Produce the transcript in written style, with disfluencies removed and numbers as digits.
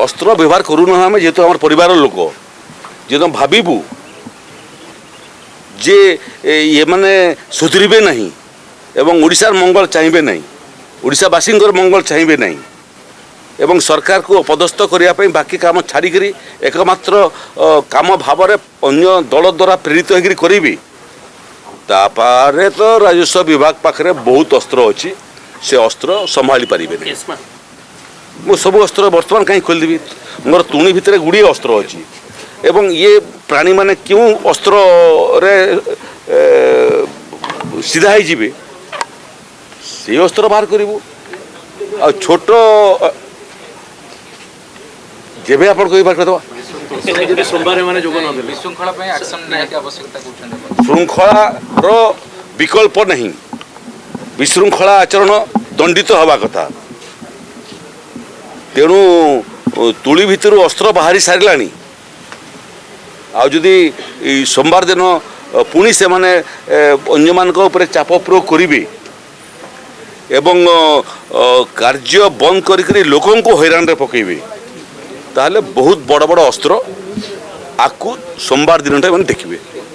ଅସ୍ତ୍ର ବ୍ୟବହାର କରୁନାହୁଁ ଆମେ, ଯେହେତୁ ଆମର ପରିବାର ଲୋକ। ଯେହେତୁ ଆମେ ଭାବିବୁ ଯେ ଏମାନେ ସୁଧରିବେ ନାହିଁ ଏବଂ ଓଡ଼ିଶାର ମଙ୍ଗଳ ଚାହିଁବେ ନାହିଁ, ଓଡ଼ିଶାବାସୀଙ୍କର ମଙ୍ଗଳ ଚାହିଁବେ ନାହିଁ ଏବଂ ସରକାରକୁ ଅପଦସ୍ଥ କରିବା ପାଇଁ ବାକି କାମ ଛାଡ଼ିକରି ଏକମାତ୍ର କାମ ଭାବରେ ଅନ୍ୟ ଦଳ ଦ୍ୱାରା ପ୍ରେରିତ ହୋଇକରି କରିବି, ତାପରେ ତ ରାଜସ୍ୱ ବିଭାଗ ପାଖରେ ବହୁତ ଅସ୍ତ୍ର ଅଛି। ସେ ଅସ୍ତ୍ର ସମ୍ଭାଳି ପାରିବେ ନାହିଁ। ମୁଁ ସବୁ ଅସ୍ତ୍ର ବର୍ତ୍ତମାନ କାହିଁ ଖୋଲିଦେବି? ମୋର ତୁଣି ଭିତରେ ଗୁଡ଼ିଏ ଅସ୍ତ୍ର ଅଛି ଏବଂ ଇଏ ପ୍ରାଣୀମାନେ କେଉଁ ଅସ୍ତ୍ରରେ ସିଧା ହେଇଯିବେ, ସେଇ ଅସ୍ତ୍ର ବାହାର କରିବୁ। ଆଉ ଛୋଟ ଯେବେ ଆପଣ କହିବେ ବାହାର କରିଦେବା। ଯଦି ସୋମବାର ଏମାନେ ଯୋଗ ନ ଦେଲେ? ବିଶୃଙ୍ଖଳା ପାଇଁ ଆକ୍ସନ ନିହାତି ଆବଶ୍ୟକତା କହୁଛନ୍ତି ଆପଣ। ଶୃଙ୍ଖଳାର ବିକଳ୍ପ ନାହିଁ। ବିଶୃଙ୍ଖଳା ଆଚରଣ ଦଣ୍ଡିତ ହେବା କଥା। ତେଣୁ ତୁଳି ଭିତରୁ ଅସ୍ତ୍ର ବାହାରି ସାରିଲାଣି। ଆଉ ଯଦି ଏଇ ସୋମବାର ଦିନ ପୁଣି ସେମାନେ ଅନ୍ୟମାନଙ୍କ ଉପରେ ଚାପ ପ୍ରୟୋଗ କରିବେ ଏବଂ କାର୍ଯ୍ୟ ବନ୍ଦ କରିକରି ଲୋକଙ୍କୁ ହଇରାଣରେ ପକାଇବେ, ତାହେଲେ ବହୁତ ବଡ଼ ବଡ଼ ଅସ୍ତ୍ର ଆକୁ ସୋମବାର ଦିନଟା ଏମାନେ ଦେଖିବେ।